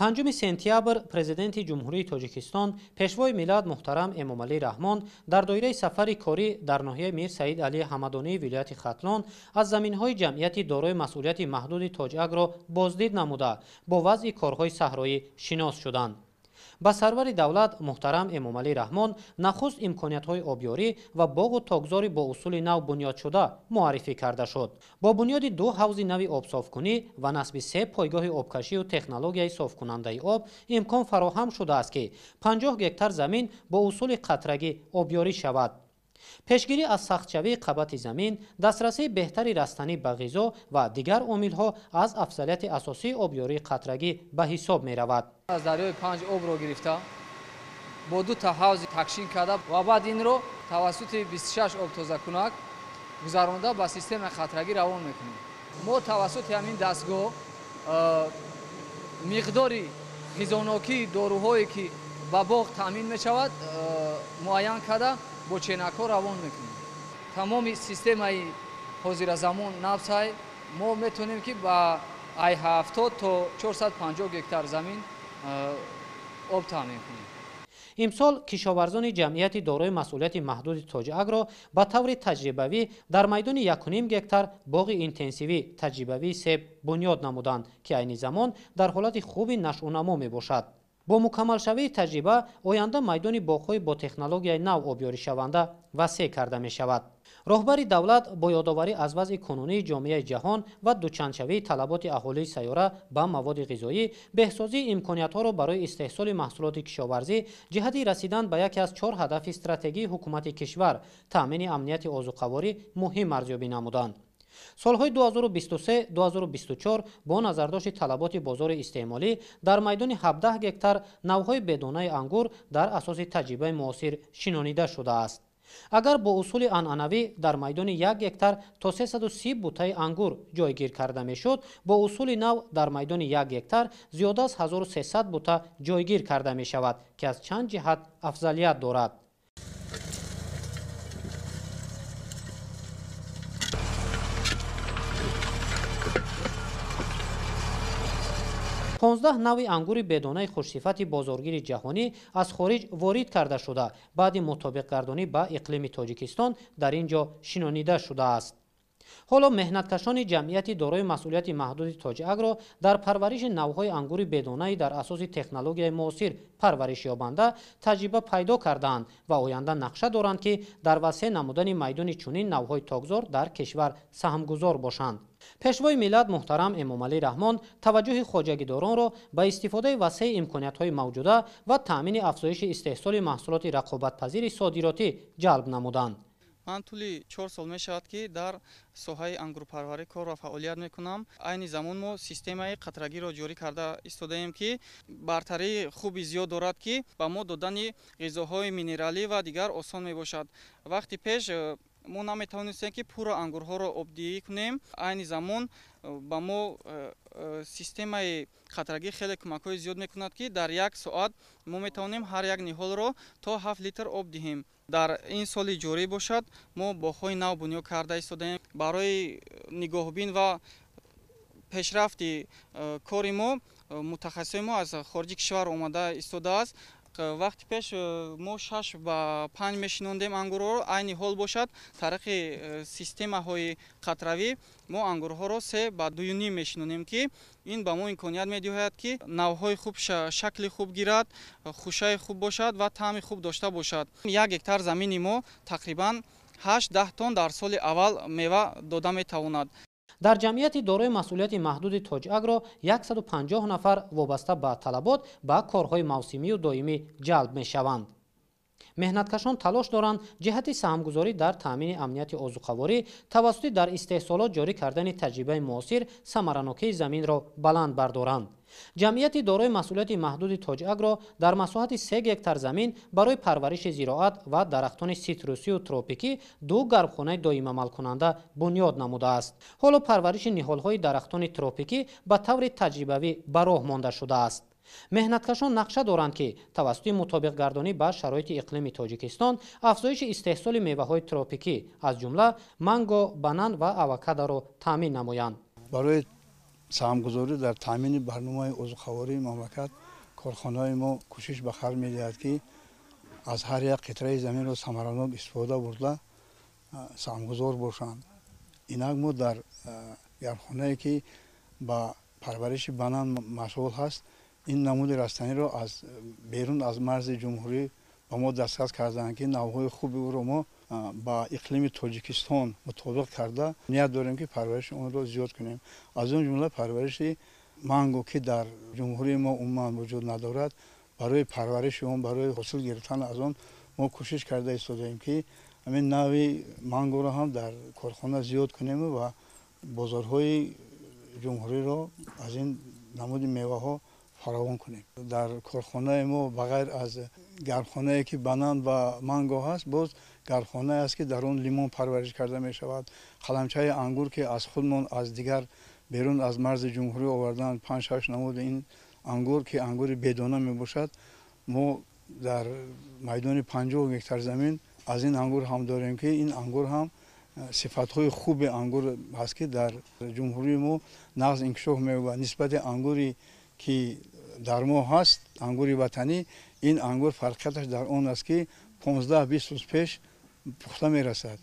5 сентябр Президенти Ҷумҳурии Тоҷикистон, Пешвои миллат муҳтарам Эмомалӣ Раҳмон дар доираи сафари корӣ дар ноҳияи Мир Саид Али Ҳамадонии вилояти Хатлон аз заминҳои ҷамъияти дорои масъулияти маҳдуди Тоҷагро боздид намуда, бо вазъи корҳои саҳроӣ шинос шуданд. Ба сарвари давлат муҳтарам Эмомалӣ Раҳмон нахуст имкониятҳои обёрӣ ва боғу токзори бо усули нав бунёдшуда муаррифӣ карда шуд. Бо бунёди 2 ҳавзи нави обсофкунӣ ва насби 3 пойгоҳи обкашию технологияи софкунандаи об имкон фароҳам шудааст, ки 50 гектар замин бо усули қатрагӣ обёрӣ шавад. Пешгирӣ аз сахтшавии қабати замин, дастрасии беҳтари растанӣ ба ғизо ва дигар омилҳо аз афзалияти асосии обёрии қатрагӣ ба ҳисоб меравад. Аз дарёи Панҷ обро гирифта, бо 2 та ҳавзи такшин карда ва баъд инро тавассути 26 обтозакунак гузаронда ба системаи қатрагӣ равон мекунем. Мо тавассути ҳамин дастгоҳ миқдори ғизонокии доруҳое ки ба боғ таъмин мешавад муайян карда бо ченакҳо равон мекунем. Тамоми системаи ҳозиразамон навсай мо метавонем ки ба 70 то 450 гектар замин об таъмин кунем. Имсол кишоварзони ҷамъияти дорои масъулияти маҳдуди Тоҷагро ба таври таҷрибавӣ дар майдони 1,5 гектар боғи интенсивӣ таҷрибавии себ бунёд намуданд, ки айни замон дар ҳолати хуби нашъунамо мебошад. Бо мукаммалшавии таҷриба оянда майдони боғҳои бо технологияи нав обёришаванда васеъ карда мешавад. Роҳбари давлат бо ёдоварӣ аз вазъи кунунии ҷомеаи ҷаҳон ва дучандшавии талаботи аҳолии сайёра ба маводи ғизоӣ, беҳсозии имкониятҳоро барои истеҳсоли маҳсулоти кишоварзӣ ҷиҳати расидан ба яке аз 4 ҳадафи стратегии ҳукумати кишвар таъмини амнияти озуқаворӣ муҳим арзёбӣ намуданд. Солҳои 2023-2024 бо назардошти талаботи бозори истеъмолӣ дар майдони 17 гектар навъҳои бедонаи ангур дар асоси таҷрибаи муосир шинонида шудааст. Агар бо усули анъанавӣ дар майдони 1 гектар то 330 бутаи ангур ҷойгир карда мешуд, бо усули нав дар майдони 1 гектар зиёда аз 1300 бута ҷойгир карда мешавад, ки аз чанд ҷиҳат афзалият дорад. 15 навъи ангури бедонаи хушсифати бозоргири ҷаҳонӣ аз хориҷ ворид карда шуда, баъди мутобиқгардонӣ ба иқлими Тоҷикистон дар ин ҷо шинонида шудааст. Ҳоло меҳнаткашони ҷамъияти дорои масъулияти маҳдуди Тоҷагро дар парвариши навъҳои ангури бедонаи дар асоси технологияи муосир парвариш ёбанда таҷриба пайдо кардаанд ва оянда нақша доранд, ки дар васеъ намудани майдони чунин навъҳои токзор дар кишвар саҳмгузор бошанд. Пешвои миллат муҳтарам Эмомалӣ Раҳмон таваҷҷӯҳи хоҷагидоронро ба истифодаи васеи имкониятҳои мавҷуда ва таъмини афзоиши истеҳсоли маҳсулоти рақобатпазири содиротӣ ҷалб намуданд. Ман тӯли 4 сол мешавад, ки дар соҳаи ангурпарварӣ кор ва фаъолият мекунам. Айни замон мо системаи қатрагиро ҷорӣ карда истодаем, ки бартарии хуби зиёд дорад, ки ба мо додани ғизоҳои минералӣ ва дигар осон мебошад. Вақти пеш мо наметавонистем, ки пурра ангурҳоро обдиҳӣ кунем. Айни замон ба мо системаи қатрагӣ хеле кӯмакҳои зиёд мекунад, ки дар як соат мо метавонем ҳар як ниҳолро то 7 литр об диҳем. Дар ин соли ҷорӣ бошад, мо боғҳои нав бунёд карда истодаем. Барои нигоҳбин ва пешрафти кори мо мутахассисони мо аз хориҷи кишвар омада истодааст. Вақти пеш мо 6 ба 5 мешинондем ангурҳоро, айни ҳол бошад тариқи системаҳои қатравӣ мо ангурҳоро 3 ба 2,5 мешинонем, ки ин ба мо имконият медиҳад, ки навъҳои хуб шакли хуб гирад, хушаи хуб бошад ва таъми хуб дошта бошад. 1 гектар замини мо тақрибан 8-10 тонн дар соли аввал мева дода метавонад. Дар ҷамъияти дорои масъулияти маҳдуди Тоҷагро 150 нафар вобаста ба талабот ба корҳои мавсимию доимӣ ҷалб мешаванд. Меҳнаткашон талош доранд ҷиҳати саҳмгузорӣ дар таъмини амнияти озуқаворӣ тавассути дар истеҳсолот ҷорӣ кардани таҷрибаи муосир самаранокии заминро баланд бардоранд. Ҷамъияти дорои масъулияти маҳдуди Тоҷагро дар масоҳати 3 гектар замин барои парвариши зироат ва дарахтони ситрусию тропикӣ 2 гармхонаи доимамалкунанда бунёд намудааст. Ҳоло парвариши ниҳолҳои дарахтони тропикӣ ба таври таҷрибавӣ ба роҳ монда шудааст. Меҳнаткашон нақша доранд, ки тавассути мутобиқгардонӣ ба шароити иқлими Тоҷикистон афзоиши истеҳсоли меваҳои тропикӣ аз ҷумла манго, банан ва авокадоро таъмин намоянд. Барои Саҳмгузорӣ дар таъмини барномаи озуқавории мамлакат корхонаи мо кӯшиш ба хар медиҳад, ки аз ҳар як қитъаи заминро самаранок истифода бурда саҳмгузор бошанд. Инак мо дар гармхонае, ки ба парвариши банан машғул ҳаст, ин намуди растаниро аз берун аз марзи ҷумҳурӣ ба мо дастрас карданд, ки навъҳои хуби ӯро мо ба иқлими Тоҷикистон мутобиқ карда ният дорем, ки парвариши онро зиёд кунем. Аз он ҷумла парвариши манго, ки дар ҷумҳурии мо умуман вуҷуд надорад. Барои парвариши он, барои ҳосил гирифтан аз он мо кӯшиш карда истодаем, ки ҳамин нави мангоро ҳам дар корхона зиёд кунем ва бозорҳои ҷумҳуриро аз ин намуди меваҳо фаровон кунем. Дар корхонаи мо ба ғайр аз гармхонае, ки банан ва манго ҳаст, боз гармхонае аст, ки дар он лимон парвариш карда мешавад. Қаламчаи ангур, ки аз худмон, аз дигар берун аз марзи ҷумҳурӣ овардан 5-6 намуди ин ангур, ки ангури бедона мебошад, мо дар майдони 50 гектар замин аз ин ангур ҳам дорем, ки ин ангур ҳам сифатҳои хуби ангур ҳаст, ки дар ҷумҳурии мо нағз инкишоф меёбад. Нисбати ангуре, ки дар мо ҳаст, ангури ватанӣ, ин ангур фарқияташ дар он аст, ки 15-20 рӯз пеш пухта мерасад.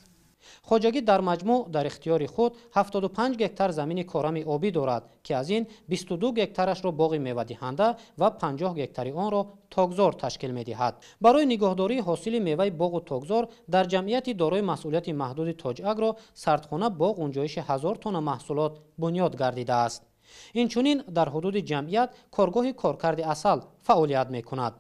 Хоҷагӣ дар маҷмӯъ дар ихтиёри худ 75 гектар замини корами обӣ дорад, ки аз ин 22 гектарашро боғи мевадиҳанда ва 50 гектари онро токзор ташкил медиҳад. Барои нигоҳдории ҳосили меваи боғу токзор дар ҷамъияти дорои масъулияти маҳдуди Тоҷагро сардхона бо ғунҷоиши 1000 тонна маҳсулот бунёд гардидааст. Инчунин дар ҳудуди ҷамъият коргоҳи коркарди асал фаъолият мекунад.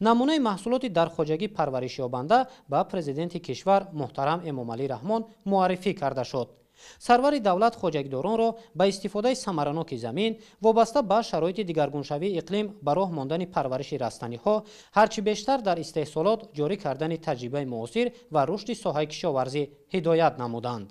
Намунаи маҳсулоти дар хоҷагӣ парваришёбанда ба президенти кишвар муҳтарам Эмомалӣ Раҳмон муаррифӣ карда шуд. Сарвари давлат хоҷагидоронро ба истифодаи самараноки замин, вобаста ба шароити дигаргуншавии иқлим, ба роҳ мондани парвариши растаниҳо, ҳарчи бештар дар истеҳсолот ҷорӣ кардани таҷрибаи муосир ва рушди соҳаи кишоварзӣ ҳидоят намуданд.